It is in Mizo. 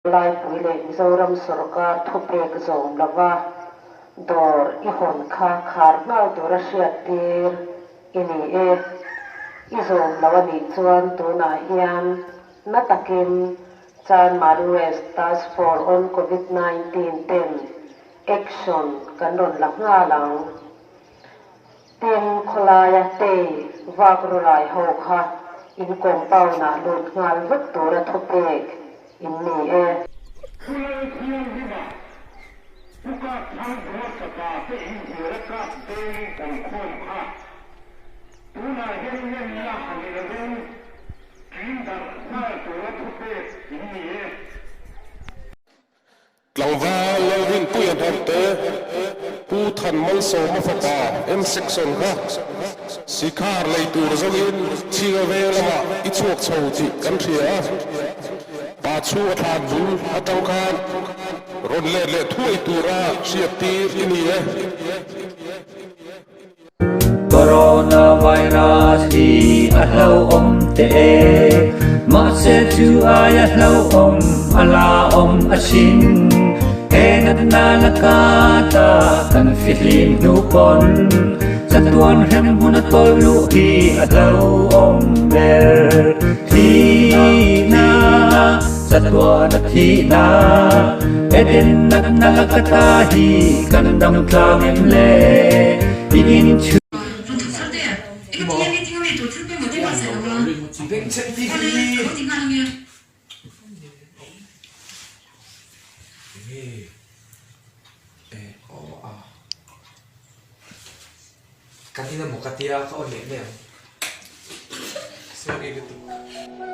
Laipui leh Mizoram sawrkar thupek zawm lova dawr i hawn kha khar nghal tura hriattir i ni e. I zawm lo a nih chuan tunah hian na takin Chanmari West Task Force on Covid 19 ten action kan rawn la nghal ang. Tin, khawlaia tei vak rawlai ho kha in compound ah lut nghal vek tura thupek in ni e. Khulal thianghlimah Pu Kap Thangbuar fapa te inhnial a kap beng awmkhawm kha tunah hian ngenna a ni lovin ṭin darh nghal tura thupek in ni e. Tlangval Lalrinpuia hnamte Pu Than Malsawma fapa M Section kha Sikhar lei tur zawngin Chhinga veng lamah i chhuak chho tih kan hria a, pa chhunga thlan bul atang khan rawn let leh thuai tura hriattir i ni e. Coronavirus hi a hlauhawm teh e, mahse chu aia hlauhawm a la awm asin. He natna laka ta kan fihlim hnu pawn chatuan hrem hmun a tawlh luh hi a hlauhawm ber. Thihna, chatuan a thihna, Eden natna laka ta hi kan dam tlang em le? Kan in emaw ka tia ka awn leh mai ang. Sorry lutuk.